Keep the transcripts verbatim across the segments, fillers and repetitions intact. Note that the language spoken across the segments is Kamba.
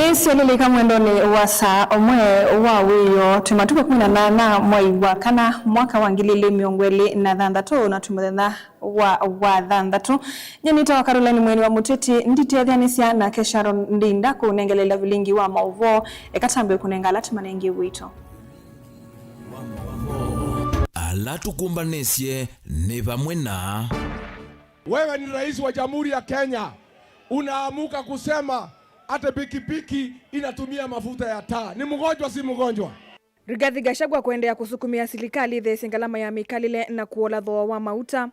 Nĩsyalilika mwendonĩ wa saa ũmwe wa wĩoo, twĩ matukũ ĩkũmi na nana mwai wa kana mwaka wa ngili ilĩ mĩongo ĩlĩ na thanthatũ, na twĩ mũthenya wa, wa thanthatũ. Nyie nĩtawa Caroline Mweni wa Mũteti, nditetheanĩsya nake Sharon Ndinda kũnengeleela vilingi wa maũvoo. Eka twambe kũnenga ala tũmanengie wĩto. Ala tũkũmbanĩsye nĩ vamwe na. Wewe ni rais wa Jamhuri ya Kenya, unaamuka kusema ati pikipiki inatumia mafuta ya taa. Ni mgonjwa, si mgonjwa? Rigathi Gachagua kũendeea kũsukumĩa silikalĩ ĩtheesye ngalama ya mĩkalĩle na kũola thooa wa mauta.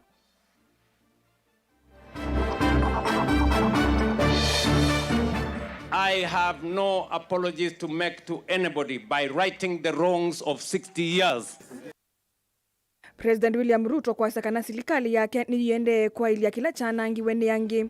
I have no apologies to make to anybody by righting the wrongs of sixty years. President William Ruto kwasya kana silikalĩ yake nĩyĩendee kwaĩlya kĩla kyanangiwe nĩ angĩ.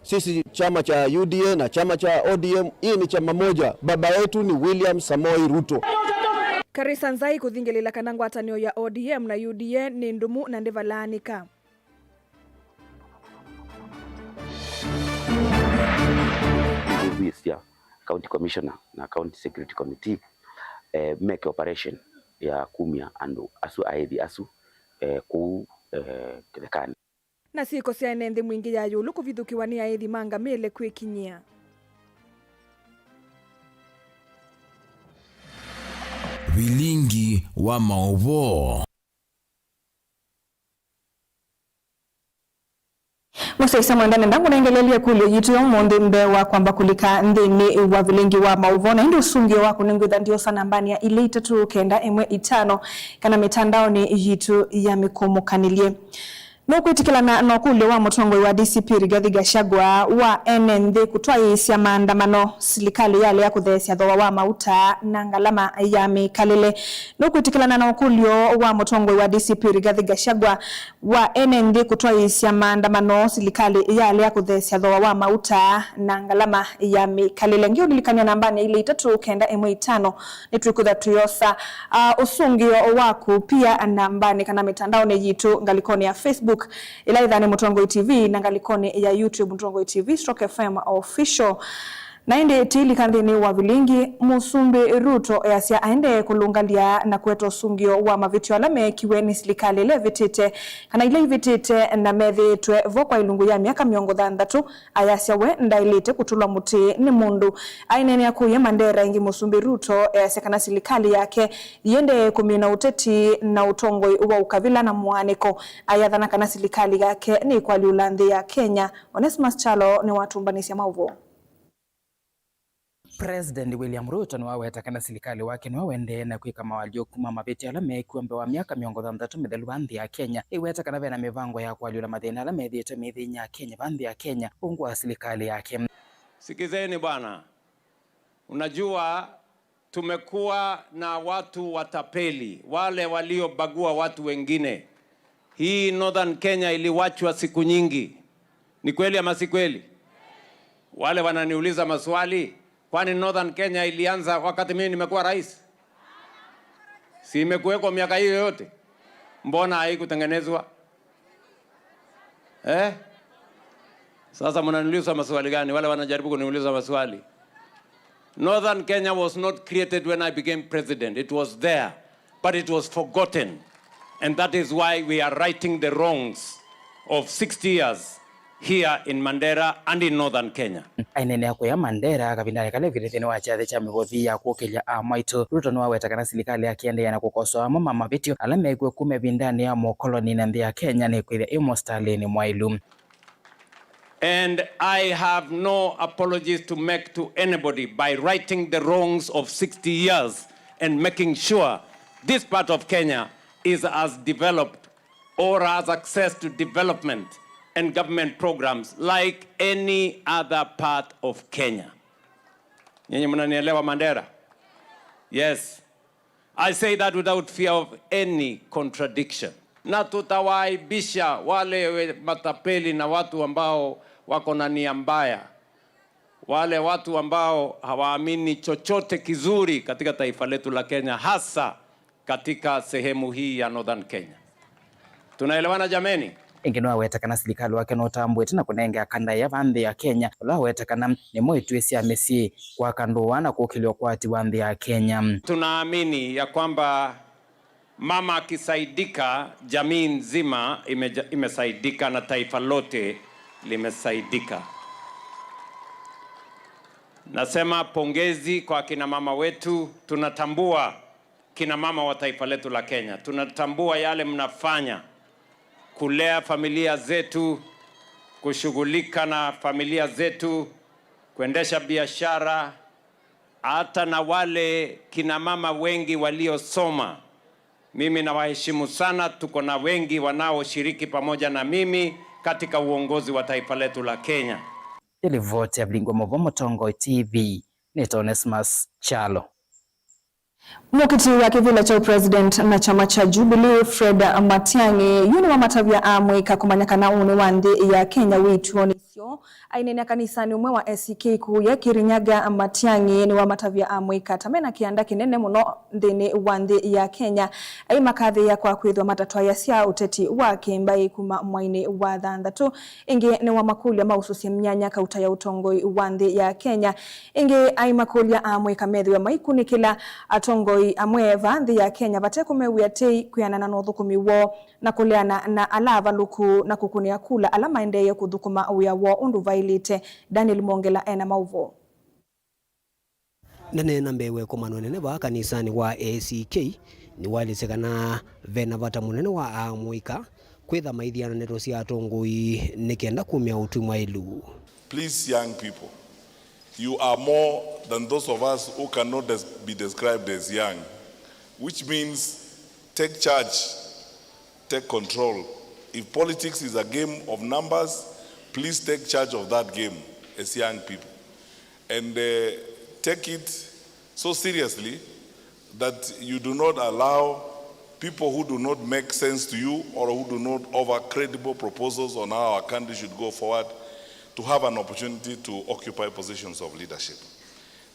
Sisi chama cha U D A na chama cha O D M, hii ni chama moja. Baba yetu ni William Samoei Ruto. Karisa Nzai kũthingĩlĩĩla kana ngwatanĩo ya O D M na U D A nĩ ndũmu na ndĩvalaanĩka. Ndũvĩsya County Commissioner na County Security Committee, eh, meke operation ya kumya andũ asu, aĩthi asu, eh, kũu, eh, kĩthekanĩ. Na syĩko sya ene nthĩ mwingĩ ya ĩũlũ kũvithũkĩwa nĩ aĩthi ma ngamĩle kwĩkinyĩa. Vilingi wa maũvoo. Mũsyaĩĩsya mwenda, nenda ngũnengelelye ĩkũlyo yitũ ya ũmũnthĩ mbee wa kwamba kũlika nthĩnĩ wa vilingi wa maũvoo, na ĩndĩ ũsũngĩo waku nĩngwĩtha ndiosa nambanĩ ya ilĩ itatũ kenda ĩmwe itano kana mĩtandaonĩ yitũ ya mĩkũmũkanĩlye. Nũkwĩtĩkĩlana na ũkũlyo wa mũtongoi wa D C P Rigathi Gachagua wa ene nthĩ kũtwaĩĩsya maandamano, silikalĩ yalea kũtheesya thooa wa mauta na ngalama ya mĩkalĩle? Nũkwĩtĩkĩlana na ũkũlyo wa mũtongoi wa D C P Rigathi Gachagua wa ene nthĩ kũtwaĩĩsya maandamano, silikalĩ yalea kũtheesya thooa wa mauta na ngalama ya mĩkalĩle? Ngĩũlilikany'a nambanĩ ya ilĩ itatũ kenda ĩmwe itano, nĩtwĩkwĩtha tũyosa, ah, ũsũngĩo waku pia nambanĩ kana mĩtandaonĩ yitũ, ngalĩkonĩ ya Facebook, ĩla ĩthaa nĩ Mũtongoi T V, na ngalĩkonĩ ya YouTube, Mũtongoi T V stroke F M Official. Na ĩndĩ tĩilika nthĩnĩ wa vilingi, Mũsumbĩ Ruto easya aendee kũlũngalya na kũeta ũsũngĩo wa mavĩtyo ala meekiwe nĩ silikalĩ ĩla ĩvĩtĩte kana ila ivĩtĩte na methĩĩtwe vo kwa ilungu ya myaka mĩongo thanthatũ, ayasya we ndaĩlĩte kũtũlwa mũtĩ nĩ mũndũ. Aineenea kũya Mandera ĩngĩ, Mũsumbĩ Ruto easya kana silikalĩ yake yĩendee kũmina ũteti na ũtongoi wa ũkavĩla na mũaanĩko. Ayathana kana silikalĩ yake nĩĩkwalyũla nthĩ ya Kenya. Onesmus Kyalo nĩwatũmbanĩsya maũvoo. President William Ruto nĩwaweta kana silikalĩ wake nĩwawendee na kwĩka mawalyũku ma mavĩtyo ala meekiwe mbee wa myaka mĩongo thanthatũ mĩthelu va nthĩ ya Kenya. Ĩweta kana vena mĩvango ya kũalyũla mathĩna ala methĩĩtwe mĩthĩnĩ ya Kenya va nthĩ ya Kenya ungu wa silikalĩ yake. Sikizeni bwana, unajua tumekuwa na watu watapeli, wale waliobagua watu wengine. Hii Northern Kenya iliwachwa siku nyingi. Ni kweli ama si kweli? Wale wananiuliza maswali, kwani Northern Kenya ilianza wakati mimi nimekuwa rais? Si imekuweko miaka hiyo yote? Mbona haikutengenezwa? Eh? Sasa mnaniuliza maswali gani? Wale wanajaribu kuniuliza maswali. Northern Kenya was not created when I became president. It was there, but it was forgotten. And that is why we are righting the wrongs of sixty years here in Mandera and in Northern Kenya. Aineenea kũya Mandera kavindanĩ kala ĩvĩte nthĩnĩ wa kyathĩ kya mĩvothi ya kũkĩlya amwaitũ, Ruto nĩwaweta kana silikalĩ yake ĩendeea na kũkosoa amwe ma mavĩtyo ala meekiwe kuma ĩvindanĩ ya mũkoloni na nthĩ ya Kenya nĩkwĩthĩa ĩ mũsitalĩnĩ mwaĩlu. And I have no apologies to make to anybody by righting the wrongs of sixty years and making sure this part of Kenya is as developed or has access to development and government programs like any other part of Kenya. Nyinyi mnanielewa, Mandera? Yes. I say that without fear of any contradiction. Na tutawaaibisha wale we-, matapeli na watu ambao wako na nia mbaya, wale watu ambao hawaamini chochote kizuri katika taifa letu la Kenya, hasa katika sehemu hii ya Northern Kenya. Tunaelewana jameni? Ĩngĩ nĩwaweta kana silikalĩ wake nũtambũĩte na kũnengea aka ndaĩa va nthĩ ya Kenya, ũla waweta kana nĩmo itw'ĩ sya mĩsyĩ, kwaka ndũa na kũkĩlya ũkwati wa nthĩ ya Kenya. Tunaamini ya kwamba mama akisaidika, jamii nzima imeja-, imesaidika na taifa lote limesaidika. Nasema pongezi kwa kina mama wetu. Tunatambua kina mama wa taifa letu la Kenya, tunatambua yale mnafanya kulea familia zetu, kushughulika na familia zetu, kuendesha biashara, hata na wale kina mama wengi waliosoma. Mimi nawaheshimu sana, tuko na wengi wanaoshiriki pamoja na mimi katika uongozi wa taifa letu la Kenya. Nĩ livoti ya Vilingwa Mavo, Mũtongoi T V, nĩ Onesmus Kyalo. Mũkiti wa kĩvĩla kya president na kyama kya Jubilee, Fred Matiang'i, yu nĩwamatavya amũika kũmanya kana ũnĩ wa nthĩ ya Kenya wĩ ituonĩ syoo. Aineenea kanisanĩ ũmwe wa A C K kũya Kirinyaga, Matiang'i nĩwamatavya amũika ta mena kĩanda kĩnene mũno nthĩnĩ wa nthĩ ya Kenya, aimakathĩĩa kwa kwĩthĩwa matatwaĩasya ũteti wa kĩmbaĩ kuma mwainĩ wa thanthatũ. Ĩngĩ nĩwamakũlya mausũsye myanya kauta ya ũtongoi wa nthĩ ya Kenya. Ĩngĩ aimakũlya amũika methĩwe maikunĩkĩla atongoi amwe va nthĩ ya Kenya vate kũmew'ĩa tei kwĩanana na ũthũkũmi woo na kũleana na ala avalũku na kũkũnĩa kula ala maendeeye kũthũkũma wĩa woo ũndũ vaĩlĩte. Daniel Mwongela ena maũvoo. Ndaneena mbee wa ĩkomano ĩnene vaa kanisanĩ wa A C K, nĩwaelesye kana ve na vata mũnene wa amũika kwĩtha maithiana ndeto sya atongoi nĩ kenda kumya ũtwi mwaĩlu. Please, young people, you are more than those of us who cannot des-, be described as young, which means take charge, take control. If politics is a game of numbers, please take charge of that game as young people. And, uh, take it so seriously that you do not allow people who do not make sense to you or who do not offer credible proposals on how our country should go forward to have an opportunity to occupy positions of leadership.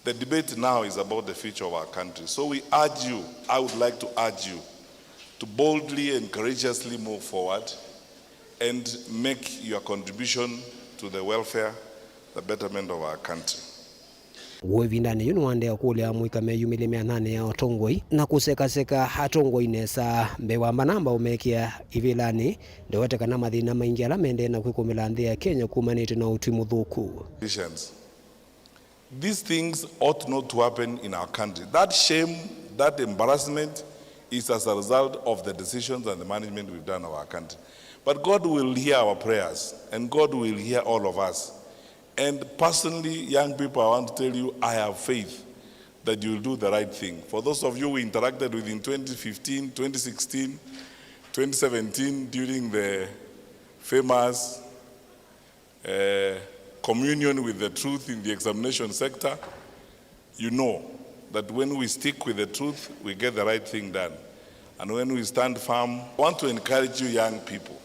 The debate now is about the future of our country. So we urge you, I would like to urge you, to boldly and courageously move forward and make your contribution to the welfare, the betterment of our country. W'o ĩvindanĩ yĩu nĩwaendee kũlya amũika meyumĩlye myananĩ ya ũtongoi na kũsekaseka atongoi nesa mbee wa manamba ũmekĩa ivĩlanĩ, ndewete kana mathĩna maingĩ ala maendee na kwĩkũmĩla nthĩ ya Kenya kumanĩte na ũtwi mũthũku. Politicians. These things ought not to happen in our country. That shame, that embarrassment is as a result of the decisions and the management we've done of our country. But God will hear our prayers, and God will hear all of us. And personally, young people, I want to tell you, I have faith that you will do the right thing. For those of you we interacted with in twenty fifteen, twenty sixteen, twenty seventeen, during the famous uh, communion with the truth in the examination sector, you know that when we stick with the truth, we get the right thing done. And when we stand firm, I want to encourage you young people.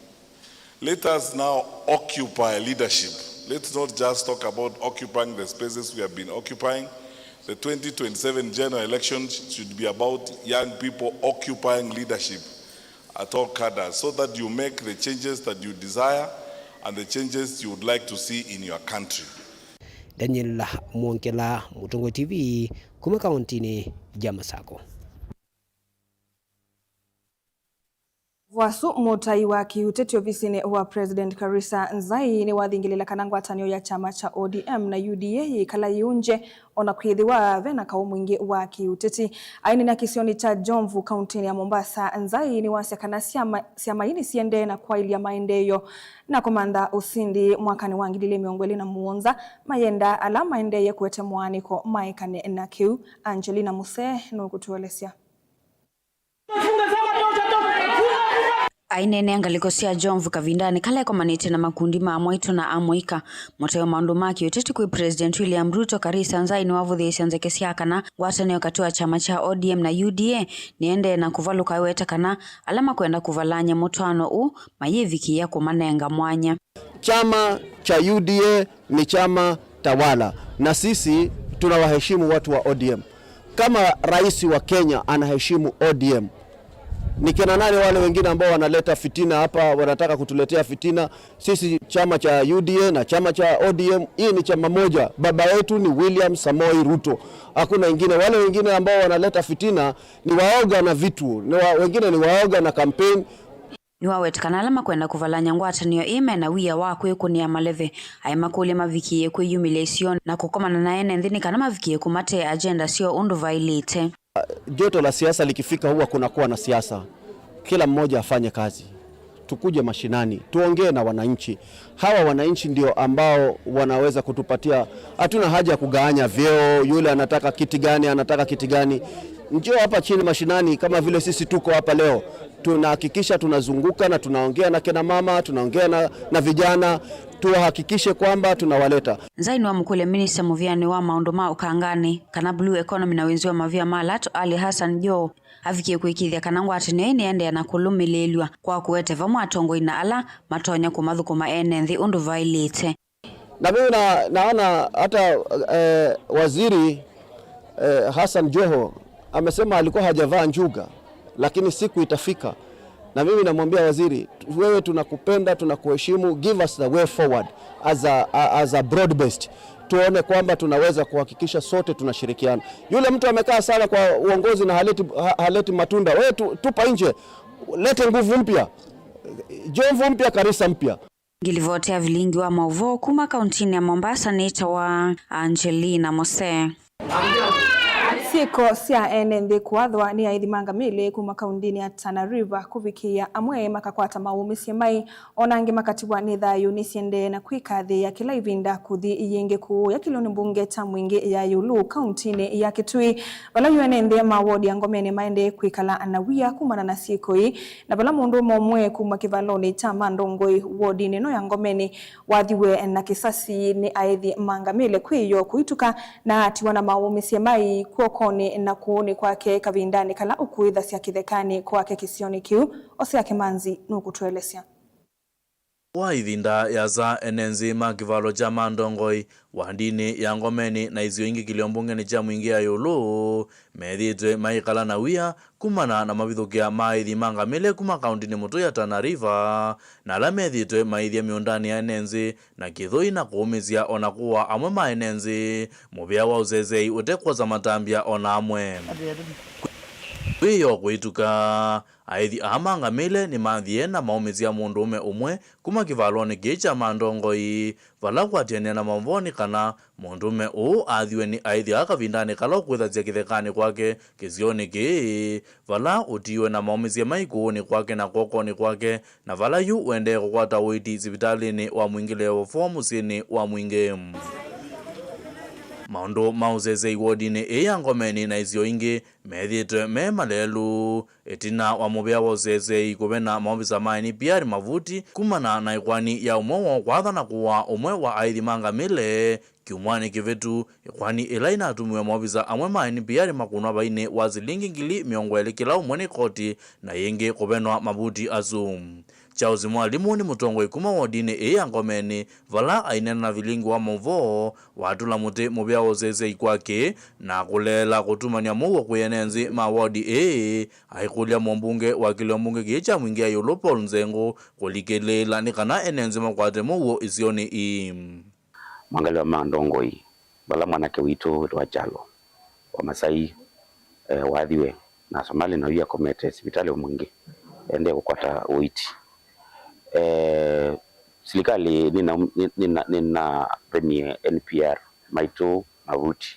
Let us now occupy leadership. Let's not just talk about occupying the spaces we have been occupying. The twenty twenty-seven general election should be about young people occupying leadership at all cadres so that you make the changes that you desire and the changes you would like to see in your country. Daniel Mwongela, Mũtongoi T V, kuma kauntinĩ ya Masako. Vwasu mũtai wa kĩũteti ovisinĩ wa President Karisa Nzai nĩwathingĩlĩla kana ngwatanĩo ya kyama kya O D M na U D A yĩkala yĩũngye, o na kwĩthĩwa ve na kaũ mwingĩ wa kĩũteti. Aineenea kĩsionĩ kya Jomvu, kauntinĩ ya Mombasa, Nzai nĩwasya kana syama, syama ii nĩsiendee na kwaĩlya maendeeo na kũmantha ũsindi mwakanĩ wa ngili ili mĩongo ĩlĩ na mũonza, mayenda ala maendeeye kũete mũaanĩko maekane na kĩu. Angelina Musee nũkũtũelesya. Aineenea ngalĩko sya Jomvu kavindanĩ kala ekomanĩtye na makundi ma amwaitũ na amũika, mũtai wa maũndũ ma kĩũteti kwĩ President William Ruto, Karisa Nzai, nĩwavũthĩĩsye nzeke sya kana ngwatanĩo katĩ wa kyama kya O D M na U D A nĩendee na kũvalũka, aweta kana ala makwenda kũvalany'a mũtwaano ũũ mayĩvikĩĩa kũmanenga mwanya. Chama cha U D A ni chama tawala, na sisi tunawaheshimu watu wa O D M. Kama rais wa Kenya anaheshimu O D M, Ni kina nani wale wengine ambao wanaleta fitina hapa, wanataka kutuletea fitina? Sisi chama cha U D A na chama cha O D M, hii ni chama moja. Baba yetu ni William Samoei Ruto. Hakuna ingine. Wale wengine ambao wanaleta fitina ni waoga na vitu. Ni wa, wengine ni waoga na campaign. Nĩwaweta kana ala makwenda kũvalany'a ngwatanĩo ĩĩ mena wia wa kwĩkũnĩa maleve, aĩ makũlya mavikĩĩe kwĩyumĩlya isionĩ na kũkomana na ene nthĩ nĩ kana mavikĩĩe kũmatee agenda syoo ũndũ vaĩlĩte. Joto la siasa likifika huwa kunakuwa na siasa. Kila mmoja afanye kazi. Tukuje mashinani, tuongee na wananchi. Hawa wananchi ndio ambao wanaweza kutupatia, hatuna haja ya kugawanya vyeo, yule anataka kiti gani, anataka kiti gani. Njoo hapa chini mashinani kama vile sisi tuko hapa leo. Tunahakikisha tunazunguka na tunaongea na kina mama, tunaongea na, na vijana, tuwahakikishe kwamba tunawaleta. Nzai nĩwamũkũlya minista mũvĩanĩ wa maũndũ ma ũkanganĩ, kana blue economy na wĩnzi wa mavia ma lato Ali Hassan Joho, avikie kũĩkĩĩthya kana ngwatanĩo ĩĩ nĩendeea na kũlũmĩlĩĩlw'a kwa kũete vamwe atongoi na ala matonya kũmathũkũma ene nthĩ ũndũ vaĩlĩte. Na mimi na, naona hata eh, waziri eh, Hassan Joho amesema alikuwa hajavaa njuga, lakini siku itafika. Na mimi namwambia waziri, wewe tunakupenda, tunakuheshimu, give us the way forward as a, a- as a broad based, tuone kwamba tunaweza kuhakikisha sote tunashirikiana. Yule mtu amekaa sana kwa uongozi na haleti, ha- haleti matunda, wewe tu, tupa nje, lete nguvu mpya, jomvu mpya, karisa mpya. Ngilivoti ya vilingi wa maũvoo kuma kauntinĩ ya Mombasa nĩtawa Angelina Mose. Syĩko sya ene nthĩ kũathwa nĩ aithi ma ngamĩle kuma kauntinĩ ya Tana River kũvikĩĩa amwe makakwata mawũmĩsye mai, ona angĩ makatiwa nĩ thayũ nĩsiendee na kwĩkathĩĩa kĩla ĩvinda kũthi iyĩngĩ kũũya kĩlĩonĩ mbunge kya Mwingĩ ya ĩũlũ kauntinĩ ya Kitui, vala yu ene nthĩ ma wodi ya Ngomeni maendee kwĩkala na wia kumana na syĩko ii. Na vala mũndũũme ũmwe kuma kĩvalonĩ kya Mandongoi wodinĩ ĩno ya Ngomeni wathiwe na kĩsasi nĩ aithi ma ngamĩle kwĩyoo kũituka na atiwa na mawũmĩsye mai kw'okonĩ na kũũnĩ kwake kavindanĩ kala ũkũĩthasya kĩthekanĩ kwake kĩsionĩ kĩu. Osea Kĩmanzi nũkũtũelesya. Kwa ĩvinda yasa, ene nzĩ ma kĩvalo kya Mandongoi, wandinĩ ya Ngomeni na isio ingĩ kĩlĩo mbungenĩ kya Mwingĩ ya ĩũlũ, methĩĩtwe maikala na wia kumana na mavithũkĩa ma aithi ma ngamĩle kuma kauntinĩ mũtũ ya Tana River, na ala methĩĩtwe maithya mĩũndanĩ ya ene nzĩ na kĩthũi na kũũmĩsya o na kũũa amwe ma ene nzĩ, mũvĩa wa ũseseĩ ũte kwosa matambya o na amwe. Kwĩyoo kũituka. Aithi aa ma ngamĩle nĩmathie na maũmĩsya mũndũũme ũmwe kuma kĩvalonĩ kĩĩ kya Mandongoi, vala kwatĩanĩa na maũvoo nĩ kana mũndũũme ũũ athiwe nĩ aithi aa kavindanĩ kala ũkwĩthasya kĩthekanĩ kwake kĩsionĩ kĩĩ, vala ũtiiwe na maũmĩsye mai kũũnĩ kwake na kw'okonĩ kwake, na vala yu ũendee kũkwata ũiiti sivitalĩnĩ wa Mwingĩ Level four mũsyĩnĩ wa Mwingĩ. Maũndũ ma ũseseĩ wodinĩ ĩĩ ya Ngomeni na isio ingĩ methĩĩtwe me malelu. Ĩtina wa mũvĩa wa ũseseĩ kũvena maovisa ma N P R mavuti kumana na ĩkoani ya ũmwe woo kwatha na kũũa ũmwe wa aithi ma ngamĩle kyumwanĩ kĩvĩtu, ĩkoani ĩla ĩnatumiwe maovisa amwe ma N P R makũnwa vainĩ wa silingi ngili mĩongo ĩlĩ kĩla ũmwe nĩ koti na yĩngĩ kũvenwa mavuti asu. Charles Mwalimu nĩ mũtongoi kuma wodinĩ ĩĩ ya Ngomeni, vala aineena na vilingi wa maũvoo, watũla mũtĩ mũvĩa wa ũseseĩ kwake na kũleela kũtumany'a mũuo kwĩ ene nzĩ ma wodi ĩĩ, aikũlya mũmbunge wa kĩlĩo mbunge kĩĩ kya Mwingĩ ya ĩũlũ Paul Nzengũ kũlikĩlĩĩla nĩ kana ene nzĩ makwate mũuo isionĩ ii. Mwangalĩ wa Mandongoi, vala mwanake witũ wĩtawa Kyalo wa Masai, eh, wathiwe na Somali na yu akomete sivitalĩ wa Mwingĩ, endee kũkwata ũiiti. Eh, silikalĩ nĩna, nĩna, nĩnavenie N P R maitũ mavuti.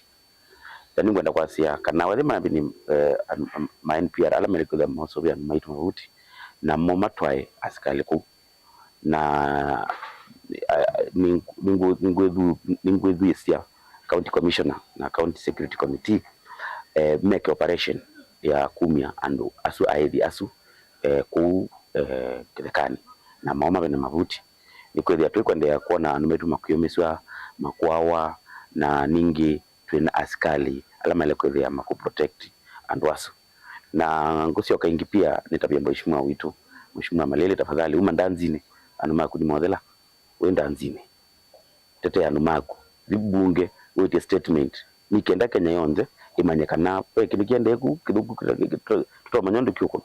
Na nĩngwenda kwasya kana wathi maveni, eh, an-, an-, ma N P R ala melekwĩthĩa maũsũvĩa andũ maitũ mavuti, namo matwae asikalĩ kũu. Na, ah, nĩ-, nĩngwĩthu-, nĩngwĩthwĩsya County Commissioner na County Security Committee, eh, meke operation ya kumya andũ asu, aĩthi asu, eh, kũu, eh, kĩthekanĩ, na mao mave na mavuti. Nĩkwĩthĩa twĩkwendeea kwona andũ maitũ makĩũmĩsw'a, makũawa, na ningĩ twĩ na asikalĩ ala maĩle kwĩthĩa makũ protect andũ asu. Na ngũsyoka ĩngĩ pia nĩtavye Mheshimiwa witũ, Mheshimiwa Malili, tafadhali, uma ndanzinĩ, andũ maku nĩmothela wĩ ndanzinĩ. Tetea andũ maku. Thi mbunge, wĩtye statement. Nĩ kenda Kenya yonthe ĩmanye kana ve kĩndũ kĩendee ku kĩthũku, tũtomanya ũndũ kĩũkũna.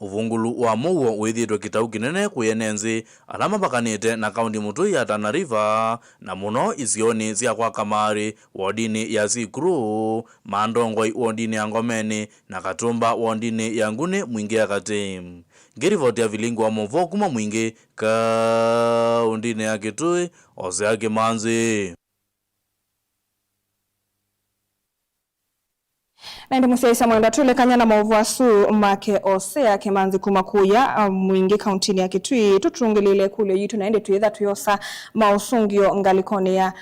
Ũvungũlu wa mũuo wĩthĩĩtwe kĩtau kĩnene kwĩ ene nthĩ ala mavakanĩte na kaũnti mũtũi ya Tana River, na mũno isionĩ sya kwa Kamari, wodinĩ ya Sikuru, Mandongoi wodinĩ ya Ngomeni, na Katumba wodinĩ ya Nguni Mwingĩ ya Katĩ. Ngĩrivoti ya vilingi wa maũvoo kuma Mwingĩ, kaũntinĩ ya Kitui, Osea Kĩmanzi. Na ĩndĩ mũsyaĩĩsya mwendwa, tũlekany'a na maũvoo asu make Osea Kĩmanzi kuma kũya, a, Mwingĩ kaũntinĩ ya Kitui, tũtũngĩlĩĩle ĩkũlyo yitũ, na ĩndĩ twĩtha twĩosa maũsũngĩo ngalĩkonĩ ya,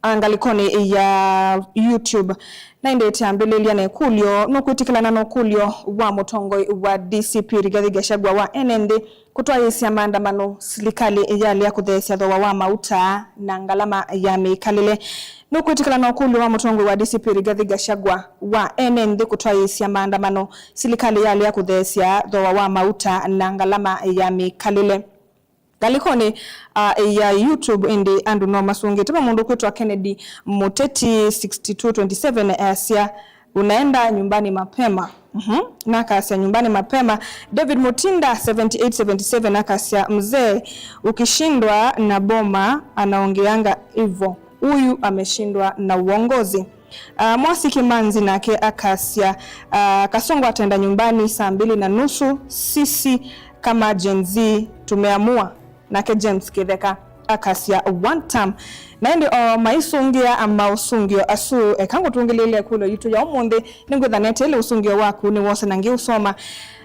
a, ngalĩkonĩ ya YouTube. Na ĩndĩ twambĩlĩlya na ĩkũlyo, nũkwĩtĩkĩlana na ũkũlyo wa mũtongoi wa D C P Rigathi Gachagua wa ene nthĩ kũtwaĩĩsya maandamano, silikalĩ yalea kũtheesya thooa wa mauta na ngalama ya mĩkalĩle? Nũkwĩtĩkĩlana na ũkũlyo wa mũtongoi wa D C P Rigathi Gachagua wa ene nthĩ kũtwaĩĩsya maandamano, silikalĩ yalea kũtheesya thooa wa mauta na ngalama ya mĩkalĩle? Ngalĩkonĩ, ah, ya YouTube, ĩndĩ andũ no masũngĩte. Ve mũndũ ũkwĩtwa Kennedy Mũteti sixty two twenty seven asya, "Unaenda nyumbani mapema." Mhm. Nakasya, "Nyumbani mapema." David Mutinda seventy eight seventy seven akasya, "Mzee, ukishindwa na boma anaongeanga hivyo. Huyu ameshindwa na uongozi." Ah, Mwasi Kimanzi nake akasya, ah, "Kasongo ataenda nyumbani saa mbili na nusu, sisi kama Gen Z tumeamua." Nake James Kĩtheka akasya, "One term." Na ĩndĩ o maisũngĩa maũsũngĩo asu, eka ngũtũngĩlĩĩle ĩkũlyo yitũ ya ũmũnthĩ, nĩngwĩtha neteele ũsũngĩo waku nĩwose na ngĩũsoma.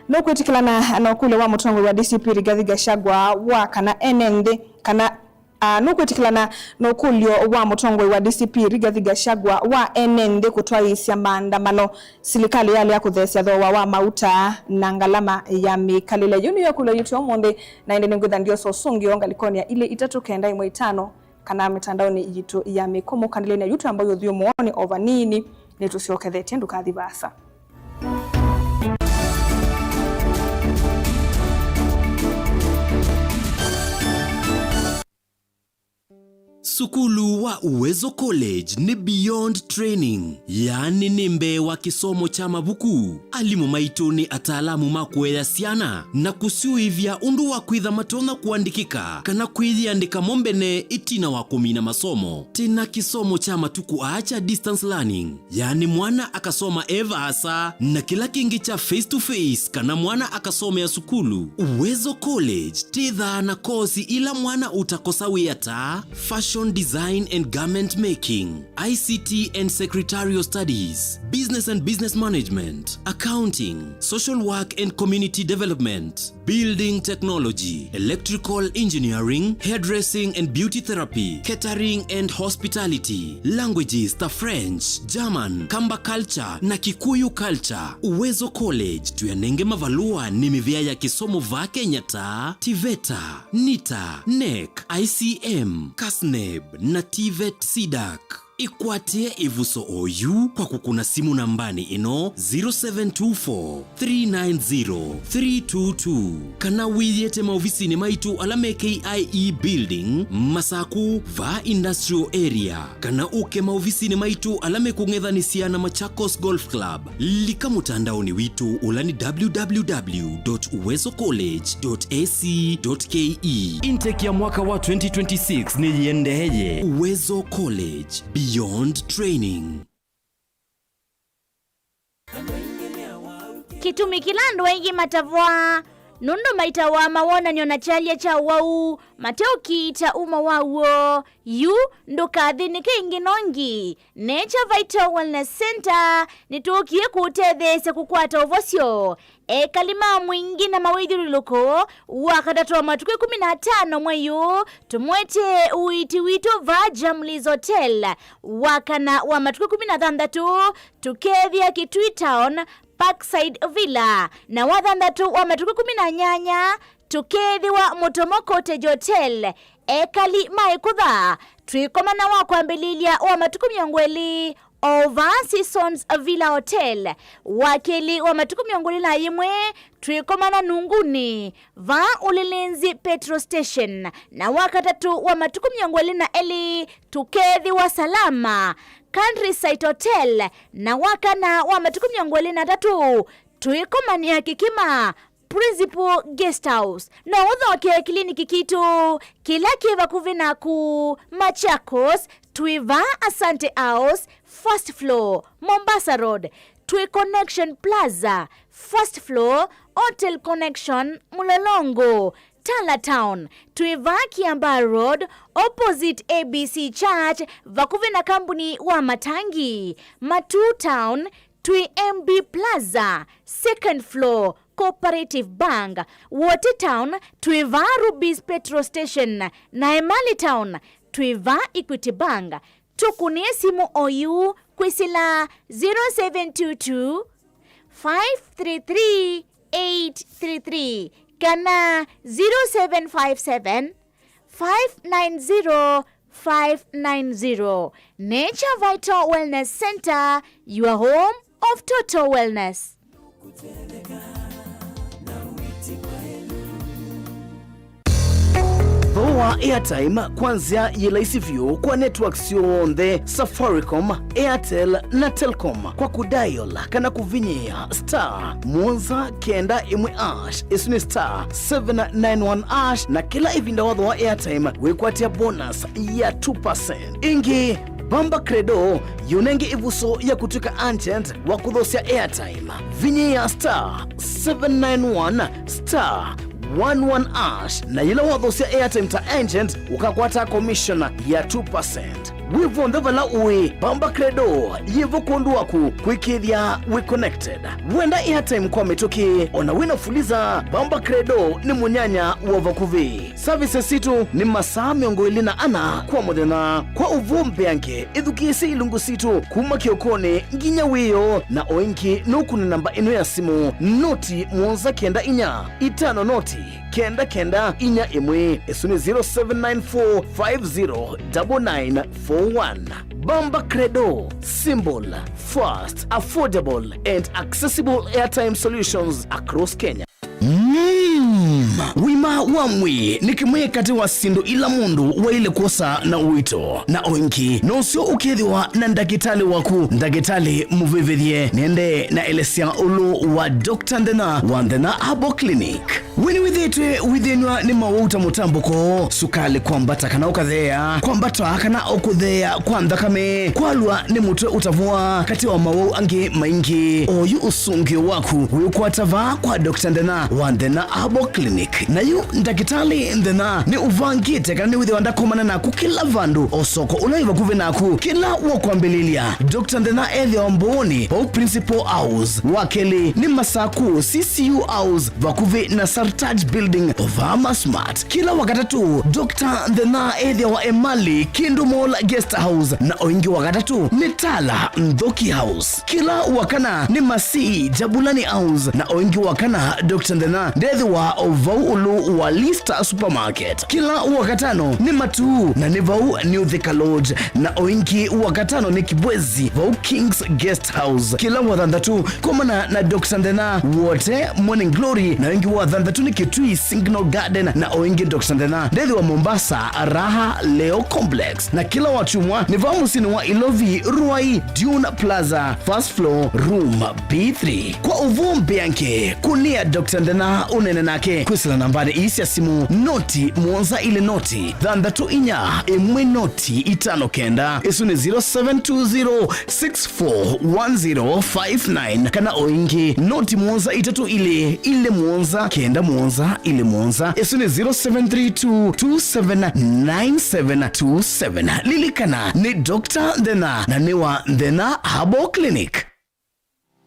Nũkwĩtĩkĩlana na ũkũlyo wa mũtongoi wa D C P Rigathi Gachagua wa kana ene nthĩ, kana, a, nũkwĩtĩkĩlana na ũkũlyo wa mũtongoi wa D C P Rigathi Gachagua wa ene nthĩ kũtwaĩĩsya maandamano, silikalĩ yalea kũtheesya thooa wa mauta na ngalama ya mĩkalĩle? Yu nĩyo ĩkũlyo yitũ ya ũmũnthĩ, na ĩndĩ nĩngwĩtha ndiosa ũsũngĩo ngalĩkonĩ ya ilĩ itatũ kenda ĩmwe itano, kana mĩtandaonĩ yitũ ya mĩkũmũ, kanĩlĩnĩ ya YouTube ambayo ũthiũ mũonĩ o vanini, nĩtũsyokethetye, ndũkathi vaasa. Sukulu wa Uwezo College nĩ beyond training, yaani nĩ mbee wa kĩsomo kya mavuku. Alimũ maitũ nĩ ataalamu ma kũea syana na kũsyũĩvya ũndũ wa kwĩtha matonya kũandĩkĩka kana kwĩyĩandĩka mo mbene ĩtina wa kũmina masomo. Twĩ na kĩsomo kya matukũ aa kya distance learning, yaani mwana akasoma e vaasa, na kĩla kĩngĩ kya face to face kana mwana akasomea sukulu. Uwezo College twĩthaa na kosi ila mwana ũtakosa wĩa ta fashion design and garment making, I C T and Secretarial Studies, Business and Business Management, Accounting, Social Work and Community Development, Building Technology, Electrical Engineering, Hairdressing and Beauty Therapy, Catering and Hospitality, Languages ta French, German, Kamba Culture na Kikuyu Culture. Uwezo College tũyanenge mavalũa nĩ mĩvĩa ya kĩsomo vaa Kenya ta TVETA, NITA, NEC, I C M, CASNEB na TVET CDAC. Ĩkwatĩe ĩvuso oyu kwa kũkũna simũ nambanĩ ĩno, zero seven two four, three nine zero, three two two, kana wĩyĩte maovisinĩ maitũ ala me K I E Building, Masaku, vaa Industrial Area, kana ũke maovisinĩ maitũ ala mekũng'ethanĩsya na Machakos Golf Club. Lika mũtandaonĩ witũ ũla nĩ W W W dot uwezo college dot A C dot K E. Intake ya mwaka wa twenty twenty-six nĩyĩendeeye. Uwezo College, beyond training. Kĩtumi kĩla andũ aingĩ matavwaa nũndũ maitawa mawonany'o na kyalya kya ũwau mateũkiita uma waw'o. Yu ndũkathĩnĩke ĩngĩ nongi. Nature Vital Wellness Center nĩtũkie kũũtetheesya kũkwata ũvosyo. Ekali ma Mwingĩ na mawĩthyũlũlũko, Wakatatũ wa matukũ ĩkũmi na atano mwei ũũ, tũmwetee ũiiti witũ vaa Jamlies Hotel. Wakana wa matukũ ĩkũmi na thanthatũ, tũkethĩa Kitui Town, Parkside Villa, na wathanthatũ wa matukũ ĩkũmi na nyanya, tũkethĩwa Mũtomo Cottage Hotel. Ekali ma Ĩkũtha, twĩkomana wa kwambĩlĩlya wa matukũ mĩongo ĩlĩ o vaa Seasons Villa Hotel. Wa kelĩ wa matukũ mĩongo ĩlĩ na yĩmwe, twĩkomana Nunguni, vaa Ulinzi Petrol Station. Na wa katatũ wa matukũ mĩongo ĩlĩ na elĩ, tũkethĩwa Salama, Countryside Hotel. Na wa kana wa matukũ mĩongo ĩlĩ na atatũ, twĩkomanĩa Kĩkĩma, Principal Guest House. No ũthokee kĩliniki kitũ kĩla kĩ vakuvĩ naku. Machakos, twĩ vaa Asante House, first floor, Mombasa Road. Twĩ Connection Plaza, first floor, Hotel Connection, Mlolongo. Tala Town, twĩ vaa Kiambaa Road, opposite A B C Church, vakuvĩ na kambuni wa matangi. Matuu Town, twĩ M B Plaza, second floor, Cooperative Bank. Wote Town, twĩ vaa Rubis Petrol Station, na Emali Town, twĩ vaa Equity Bank. Tũkũnĩe simũ oyu kwĩsĩla zero seven two two, five three three, eight three three kana zero seven five seven, five nine zero, five nine zero. Nature Vital Wellness Center, your home of total wellness. Thooa airtime kwa nzĩa yĩ laisi vyũ kwa network syonthe, Safaricom, Airtel na Telcom, kwa kũdial kana kũvinyĩĩa star mũonza kenda ĩmwe hash, ĩsu nĩ star seven nine one hash, na kĩla ĩvinda wathooa airtime wĩkwatĩa bonus ya two percent. Ĩngĩ, Bamba Credo yĩũnenge ĩvuso ya kũtw'ĩka agent wa kũthosya airtime. Vinyĩĩa star seven nine one star one one hash, na yĩla wathosya airtime ta agent, ũkakwata commission ya two percent. Wĩ vonthe vala ũĩ, Bamba Credo yĩ vo kwondũ waku kwĩkĩĩthya wĩ connected. Wenda airtime kwa mĩtũkĩ, o na wĩna Fuliza, Bamba Credo nĩ mũnyanya wa vakuvĩ. Services sitũ nĩ masaa mĩongo ĩlĩ na ana kwa mũthenya. Kwa ũvoo mbeange, ĩthukĩĩsye ilungu sitũ kuma kĩokonĩ nginya wĩoo, na o ĩngĩ nũkũne namba ĩno ya simũ, noti mũonza kenda inya itano noti kenda kenda inya ĩmwe. Ĩsu nĩ zero seven nine four five zero double nine four one. Bamba Credo, simple, fast, affordable and accessible airtime solutions across Kenya. Mm. Ũima wa mwĩĩ nĩ kĩmwe katĩ wa syĩndũ ila mũndũ waĩle kwosa na ũito, na o ĩngĩ nũseo ũkethĩwa na ndakĩtalĩ waku, ndakĩtalĩ mũvĩvĩthye. Nĩendee na elesya ũlũ wa Doctor Nthena wa Nthena Herbal Clinic. We nĩwĩthĩĩtwe wĩthĩnw'a nĩ mawau ta mũtambũko, sukalĩ kwambata kana ũkatheea, kwambata kana o kũtheea kwa nthakame, kwalwa nĩ mũtwe ũtavũa, katĩ wa mawau angĩ maingĩ? Oyu ũsũngĩo waku wĩũkwata vaa kwa Doctor Nthena wa Nthena Herbal Clinic. Na yu ndakĩtalĩ Nthena nĩ ũvangĩte kana nĩwĩthĩwa ndakomana naku kĩla vandũ, o soko ũla wĩ vakuvĩ naku. Kĩla wakwambĩlĩlya, Doctor Nthena ethĩawa Mbooni, vau Principal House. Wa kelĩ nĩ Masaku, C C U House, vakuvĩ na Sartaj Building, o vaa Masmart. Kĩla Wakatatũ, Doctor Nthena ethĩawa Emali, Kindu Mall Guest House, na o ĩngĩ Wakatatũ nĩ Tala Nthoki House. Kĩla Wakana nĩ Masii, Jabulani House, na o ĩngĩ Wakana, Doctor Nthena ndethĩwa o vau ũlũ wa Lista Supermarket. Kĩla Wakatano nĩ Matuu, na nĩ vau New Thika Lodge, na o ĩngĩ Wakatano nĩ Kibwezi, vau King's Guest House. Kĩla Wathanthatũ, komana na Doctor Nthena Wote, Morning Glory, na o ĩngĩ Wathanthatũ nĩ Kitui Signal Garden, na o ĩngĩ Doctor Nthena ndethĩwa Mombasa, Raha Leo Complex. Na kĩla Wakyumwa nĩ vaa mũsyĩnĩ wa Ilovi, Ruai, Dune Plaza, first floor, room B three. Kwa ũvoo mbeange, kũnĩa Doctor Nthena ũneene nake kwĩsĩla nambanĩ ii sya simũ, noti mũonza ilĩ noti thanthatũ inya ĩmwe noti itano kenda. Ĩsu nĩ zero seven two zero six four one zero five nine, kana o ĩngĩ, noti mũonza itatũ ilĩ ilĩ mũonza kenda mũonza ilĩ mũonza. Ĩsu nĩ zero seven three two two seven nine seven two seven. Lilikana, nĩ Doctor Nthena, na nĩ wa Nthena Herbal Clinic.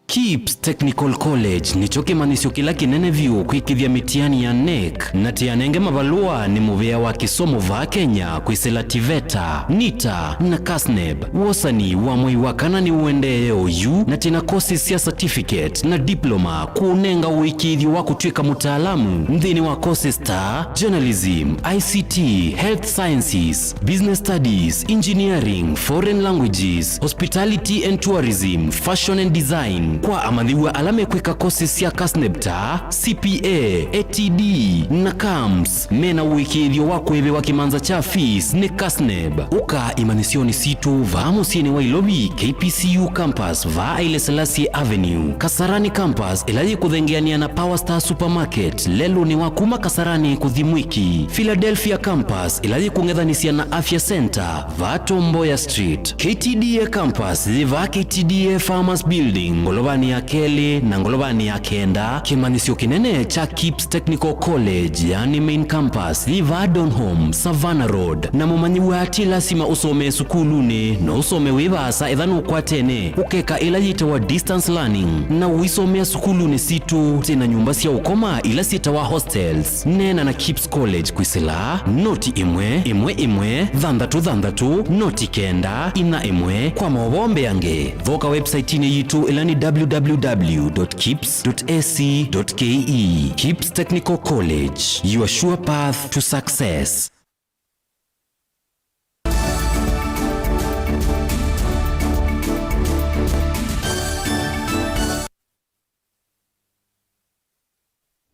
KIPS Technical College nĩkyo kĩmanyĩsyo kĩla kĩnene vyũ kwĩkĩthya mĩtiani ya NEC, na tĩanenge mavalũa nĩ mũvĩa wa kĩsomo vaa Kenya kwĩsĩla TVETA, NITA, na KASNEB. Wosani wa mwei wa kana nĩũendee oyu, na twĩna courses sya certificate na diploma kũũnenga ũĩkĩĩthyo wa kũtw'ĩka mũtaalamu nthĩnĩ wa courses ta journalism, I C T, health sciences, business studies, engineering, foreign languages, hospitality and tourism, fashion and design, Kwa amanyĩw'a ala mekwĩka courses sya KASNEB ta C P A, A T D, na camps, mena ũĩkĩĩthyo wa kũĩvĩwa kĩmanza kya fees nĩ KASNEB. Ũka imanyĩsyonĩ sitũ vaa mũsyĩnĩ wa Ilovi, K P C U campus, vaa Haile Selassie Avenue, Kasarani campus, ĩla yĩkũthengeanĩa na Power Star Supermarket, lelũnĩ wa kuma Kasarani kũthi Mwiki, Philadelphia campus, ĩla yĩkũng'ethanĩsya na Afya Center, vaa Tom Mboya Street. K T D A campus yĩ vaa K T D A Farmers Building, ngolovanĩ ya kelĩ na ngolovanĩ ya kenda. Kĩmanyĩsyo kĩnene kya KIPS Technical College, yani main campus, yĩ vaa Donholm, Savannah Road. Na mũmanyĩw'a ti lasima ũsomee sukulunĩ, no ũsome wĩ vaasa ethĩwa nũkwatene ũkeka ĩla yĩtawa distance learning, na ũisomea sukulunĩ sitũ. Twĩ na nyũmba sya ũkoma ila syĩtawa hostels. Neena na KIPS College kwĩsĩla noti ĩmwe ĩmwe ĩmwe thanthatũ thanthatũ noti kenda inya ĩmwe. Kwa maũvoo mbeange, thoka website-inĩ yitũ ĩla nĩ W W W dot kips dot A C dot K E. KIPS Technical College, your sure path to success.